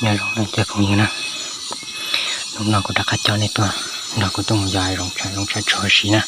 Nyob zoo na cov phooj ywg na, hnub no kuv rov qab coj nej tuaj nrog kuv tuaj mus yos zoov tshav zoov tshav tshua si na.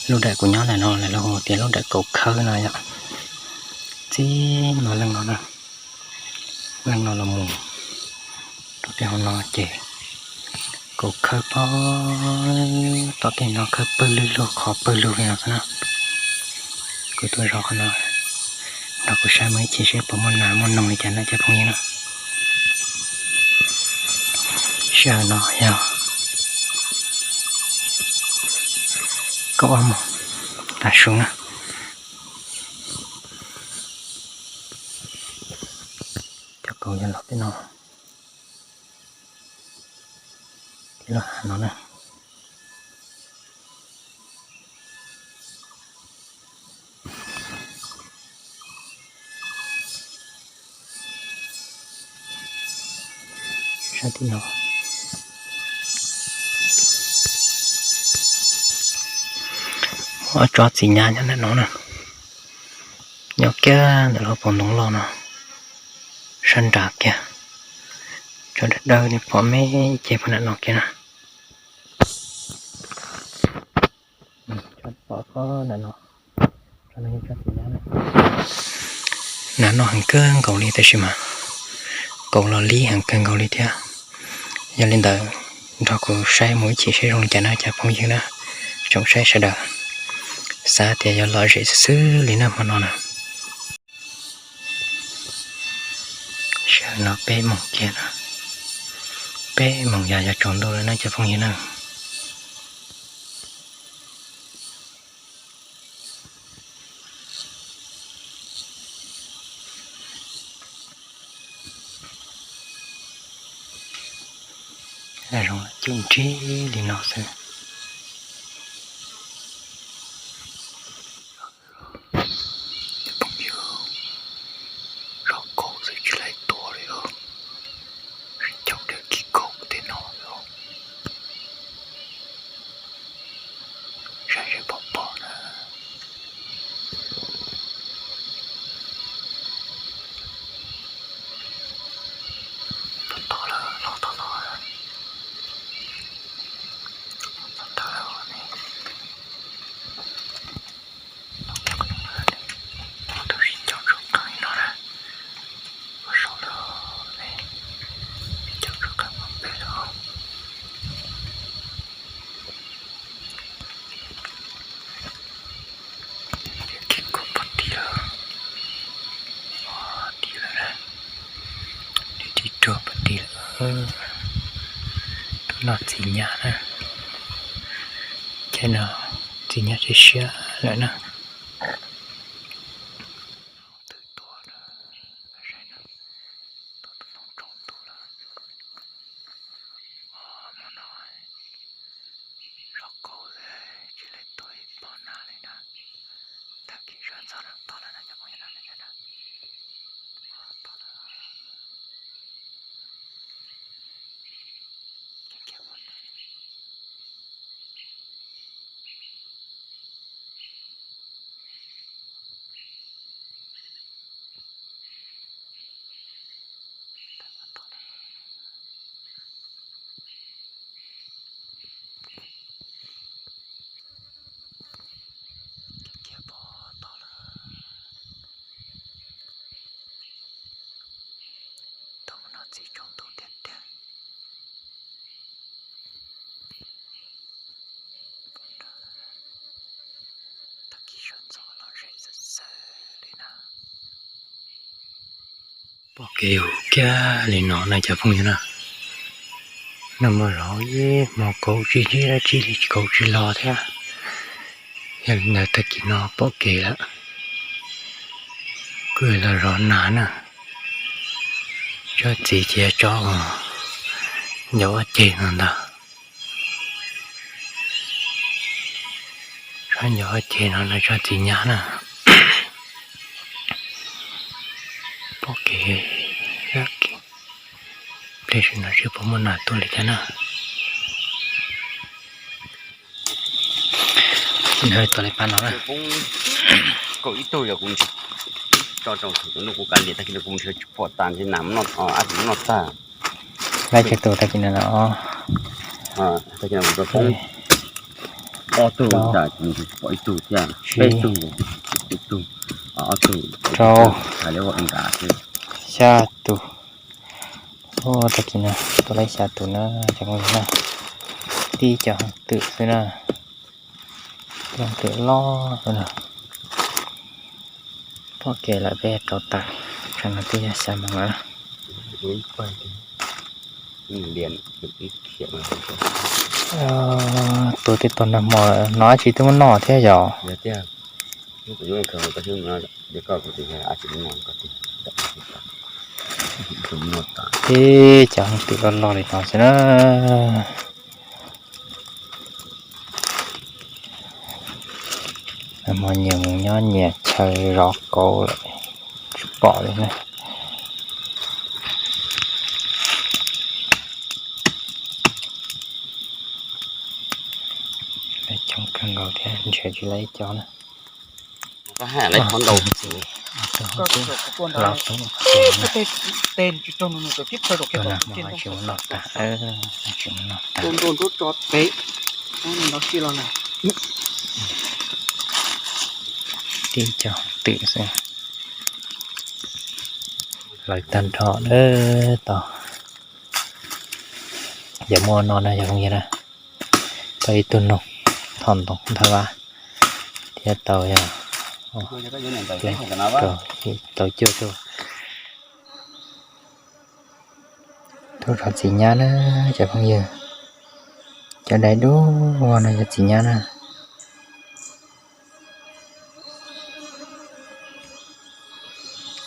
Lub dawm kuv nyob ntawm no lawv hu tias lub dawm Kaus Khawb no yom. Txij no leej no na, leej no los mus rau tej hauv no ces Kaus Khawb pob, tom tej no khawb pawg lug luag qhov pawg lug li no xwb na. Kuv tuaj zov qhov no, nrog kuv saib mus ib chim seb puas muaj nas muaj noog li cas na cov phooj ywg na. Sij hawm no yog kaum ob moos tav su na. Cov kaus yog los peb no, tib lub hav no na. Sab tim no muaj ob tsob txiv nyab nyob ntawm no na, nyob kiag ntawm lub pob ntoo loj no sab nrad kiag. Tsob dawb dawb nej pom me ib ce puag nram no kiag na. Tsob pom pob nram no, tsob no yog tsob txiv nyab na. Nas noj heev kawg nkaus li tab sis mas kaus los lib heev kawg nkaus li thiab. Yog li ntawd nrog kuv saib mus ib chim seb zoo li cas na cov phooj ywg na, tsoom saib sawv daws. Xav tias yuav lom zem xwb xwb li na hmo no na. Sij hawm no peb moos kiag na, peb moos yos yog tsaus ntuj lawm na cov phooj ywg na. Zoo coob nrib li no xwb. Phooj ywg, zov kaus xwb tsis laib tua li os. Sib caum cov kis kaus tej no os. Saib seb puas pom na. Tom tod lawm, los tom tod. Tom tod lawm ne. Tus sib caum tso qeej no na, ua saum lawm ne, sib caum tso qeej pem lawm. Kis kaus pom tim lawm, pom tim lawm na, nws tib ruag pom tim lawm. Tuaj noj txiv nyab na, ces no txiv nyab siab siab lawm na. Twb tuaj na, saib na, tuaj tus noog tsaus ntuj lawm. Hmo no zov kaus xwb tsis laib tua ib pob nas li na. Tag kis sawv ntxov na, tod lawm na cov phooj ywg na, tod lawm. Kiag pom tod lawm. Tuaj mus noj txiv tsaus ntuj tiag tiag. Tag kis sawv ntxov lom zem xwb xwb li na. Pom kev huv kiag li no na cov phooj ywg na. Nag hmo los ib hmo kaus tsis zib dab tsi li, kaus tsis los thiab. Yog li ntawd tag kis no pom kev lawm, kuj los zov nas na. Tsob txiv ces tsob ncov ua ceg no ntag. Tsob ncov ua ceg no na, tsob txiv nyab na. Pom kev, pliag sim no seb puas muaj nas tuaj li cas na. Nws tau li pab no na. Kaum ib tug yog kuv ntsis. Tso tsoom txhua tus nrog kuv kav liam tag kis no kuv mus nrhiav pom tas ntshe nas muab noj, ab tsis muab noj tag. Laib tsawg tus tag kis no no? Tag kis no kuv tau poob ob tug tas, pom ib tug thiab, peb tug, ib tug, ob tug, rau, hais li ua nkav xwb. Xya tus. Tag kis no tau laib xya tus na cov phooj ywg na. Tib cov hooj twm xwb na. Cov hooj twm loj xwb na. Pom kev lawm peb rau tas, tsam no twb yog xya moos lawm. Tua tej tog nag hmo no dab tsi twb muab noj thiab yog? Tib cov hooj twm loj loj li no xwb na. Nag hmo nyias mus nyob nyias chaw zov kauv lawm tsis pom li na. Coob kawg nkaus thiab nrhiav tsis tau ib co na. Tsis muab noj tas, tsis muab noj tas. Tib co twm xwb. Lawv tag nrho na, tos yog muaj no na yog phooj ywg na. Tau ib tug noog thoj ntoo nthab vab thiab tau yog tau cuaj tug. Tub zov txiv nyab na cov phooj ywg, cov dai dub no yog txiv nyab na.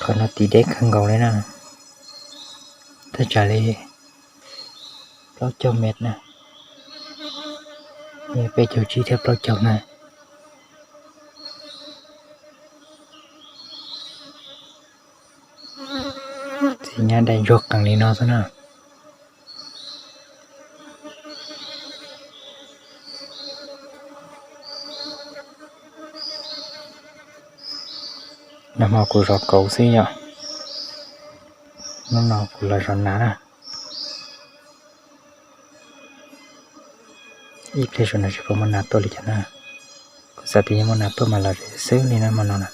Qhov no tiv deb kawg nkaus li na, thaj tsam li plaub caug mev na, peb caug tsib thiab plaub caug na. Txiv nyab dai ntsuag qees li no xwb na. Nag hmo kuv zov kauv xwb yom, hnub no kuv los zov nas na. Ib pliag saum no tsis paub muaj nas tuaj li cas na. Kuv xav tias yeej muaj nas tuaj mas los zov xwb li na hmo no na.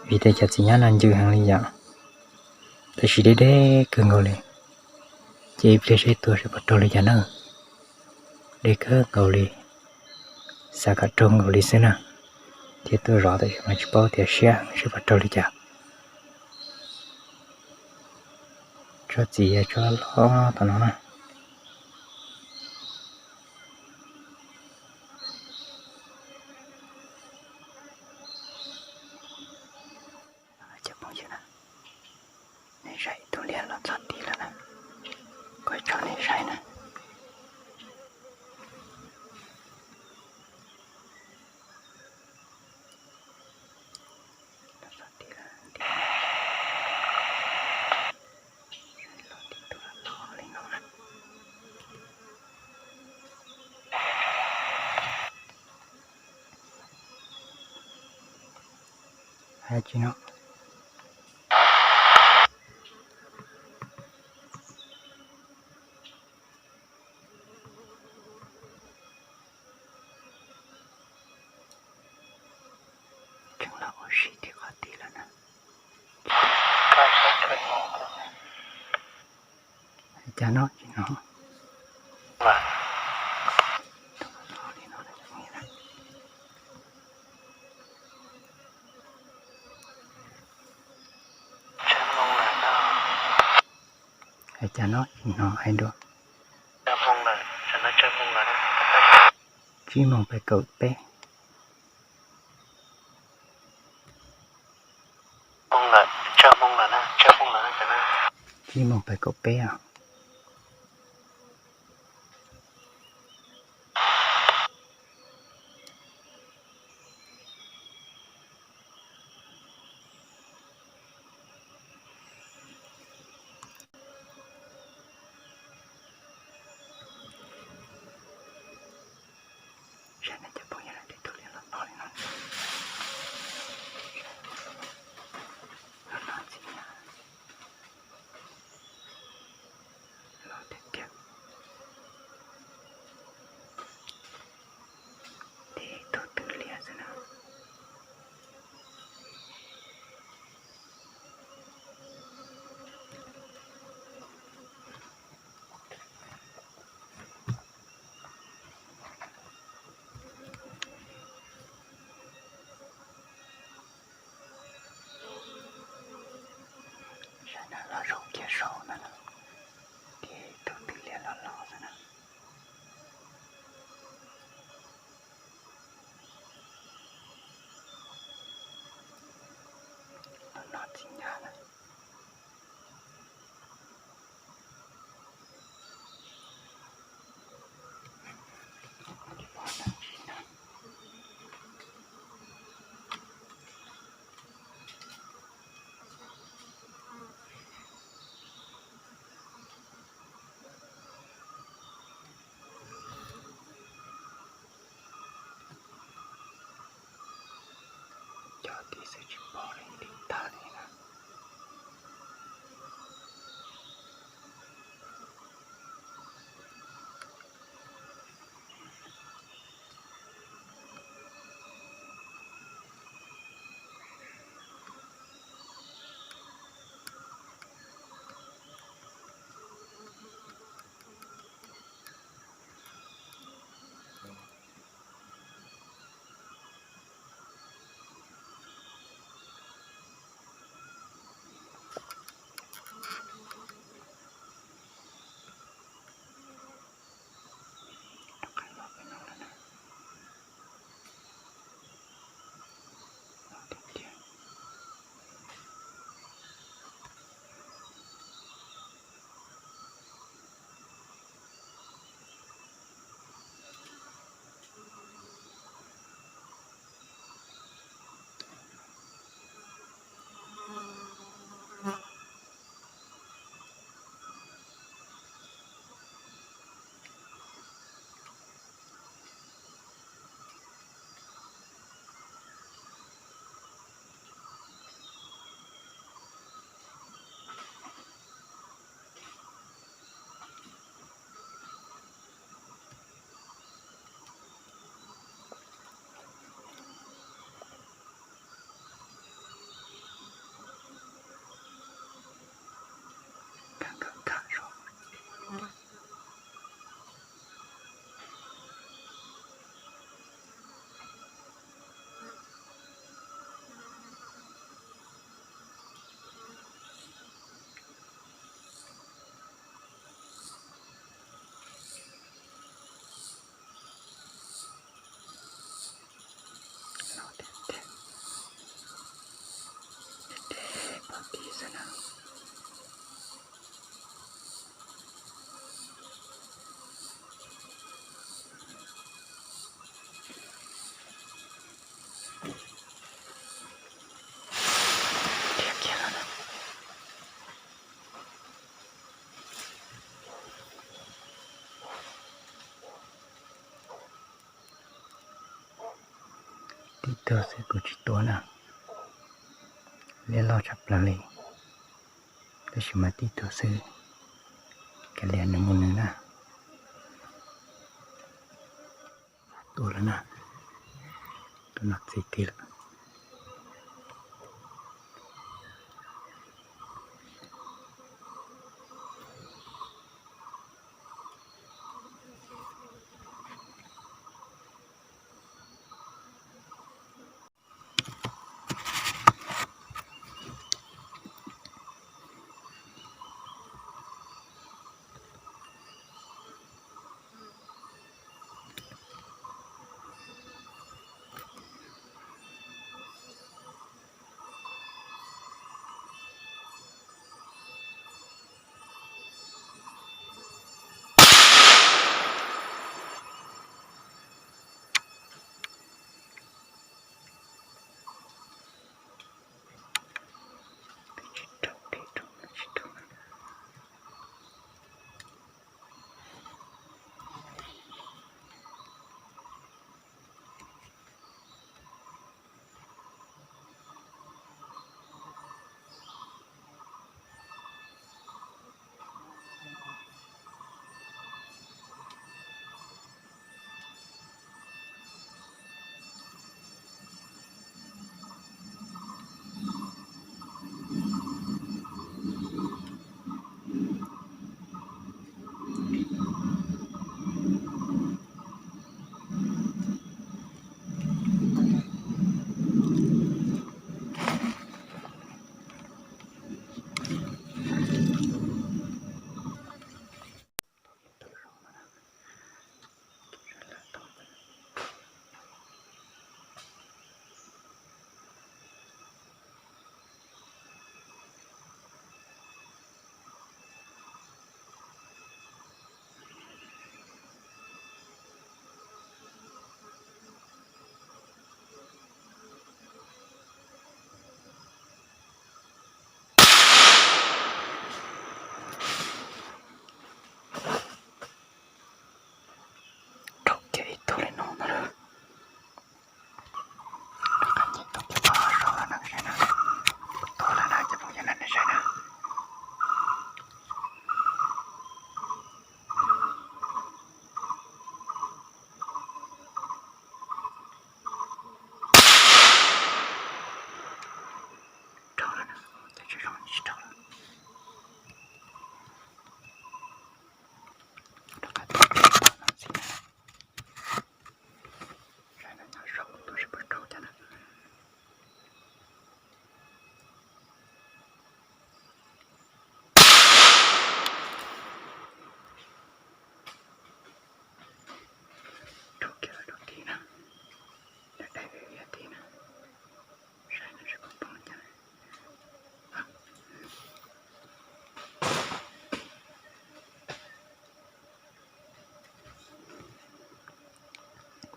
Vim tias cov txiv nyab no ncw heev li yom, tab sis deb deb kawg nkaus li, ces ib pliag seb tuaj seb puas raug li cas na. Deb kawg nkaus li, xav kom raug nkaus li xwb na, thiaj tuaj zov tab sis mas tsis paub tias siab heev seb puas raug li cas. Tsob txiv yog tsob loj tom no na. Cov phooj ywg na, nej saib tus liab los txog tid lawm na, kuv tso nej saib na. Hais tsis no. Tseem los ua si tim qhov tid lawm na. Hais cas no tsis no. Hais cas no tsis no hais dua. Tsib moos pais kaum peb. Tsib moos pais kaum peb os. Saib nej cov phooj ywg na, tej tug liab los no li no. tag saud ntag na, ces tus twg liab los los xwb na. Los no txiv nyab na. Cov tib xwb tsis pom li, dim tag li na. Tib tug xwb kuv tsis tua na, liab loj tshaj plaws li, tab sis mas tib tug xwb, kav liam nws mus nws na. Tua lawm na, tua no txiv kiag lawm.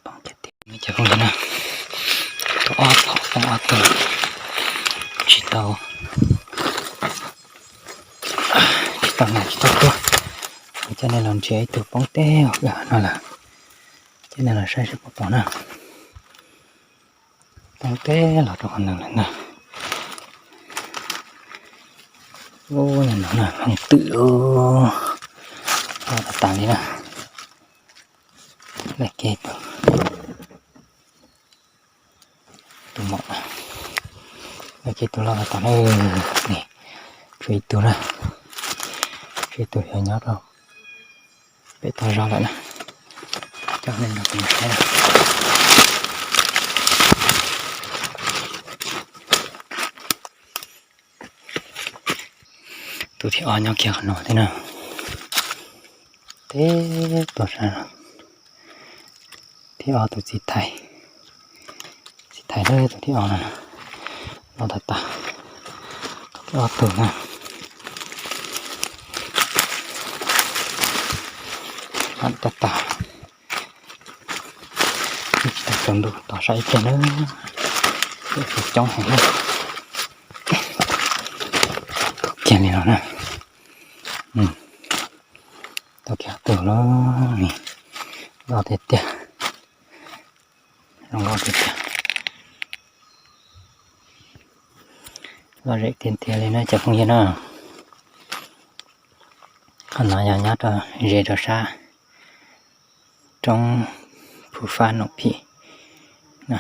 Poob kiag tiag cov phooj ywg na. Tau ob tug, poob ob tug. Tsis tau, tsis tau nas tsis tau tuag. Kuv coj nej los ntsia ib tug poob teb no lawm. Coj nej los saib seb puas pom na. Poob teb los rau qhov ntawd lawm ntag. Ub, no na, hoob twm, loj tas tas li na. Laj kiag tus, tus mom, laj kiag tus loj tas tas na. Tshuav ib tug na, tshuav ib tug xyov nyob rau pem toj zog lawm na. Coj nej los saib na. Tus thib ob nyob kiag qhov no thiab na. Teb tuaj sab no. Thib ob tus txiv thais, txiv thais lawm tus thib ob no. Loj tas tas. Thib ob tug na. Loj tas tas. Tsis tau tsaus ntuj tos saib ib pliag na. Coob heev na. Kiag li no na. Tau kiag tug loj, loj tiag tiag. Zoo nkauj tiag tiag. Lom zem tiag tiag li na cov phooj ywg na. Qhov no yog nyob rau ze rau sab roob Phu Fab Noom Phim na.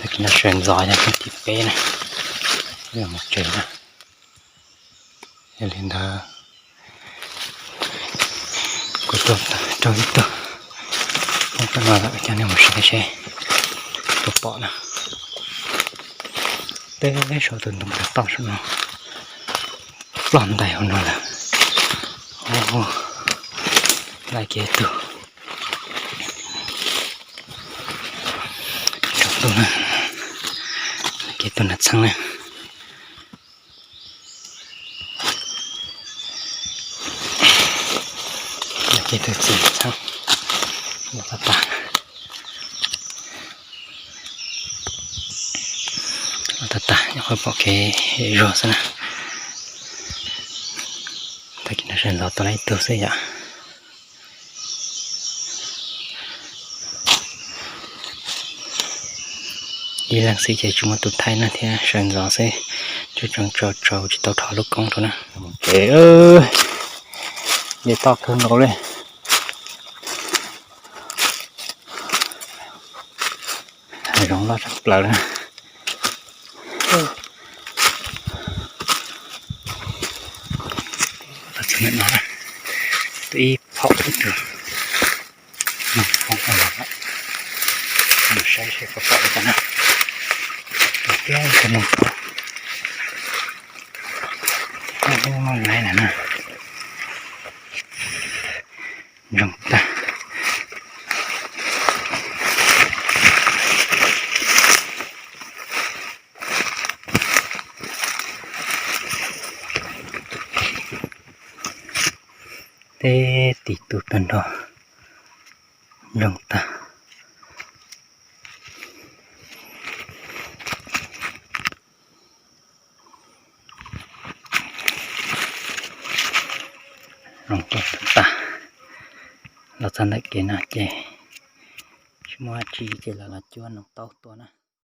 Tag kis no sawv ntxov yog hnub thib peb na, mus tsev na. Yog li ntawd kuv tuaj raug ib tug poob no lawm, coj nej mus saib seb puas pom na. Peb saum tus ntoo tav toj saum no, ploj ntais hauv no lawm. Laj kiag tug. Tsaus ntuj na, laj kiag tug nas txheeb na. Laj kiag tug txiv nas txheeb, loj tas tas. Loj tas tas, nyuam qhuav pom kev zuag xwb na. Tag kis no sawv ntxov tau ib tug xwb yom. Ib leeg xwb ces tsis muaj tus thaij na thiab sawv ntxov xwb, tseem tseem tsaus tsaus tsis tau rho lub koob rau na. Ces, ces toj kawg nkaus li. Hav zoov loj tshaj plaws li. Txog ntawm no, twb ib phaum ib tug noog poob los, mus saib seb puas pom li cas na. Tus noog poob, muaj laib lawm na. Zoo tag. Teb tis tu tag nrho, zoo tag. Zoo tag tag. Los txog ntawm kev no ces tsis muaj dab tsi ces los los cuab noog taub tua na.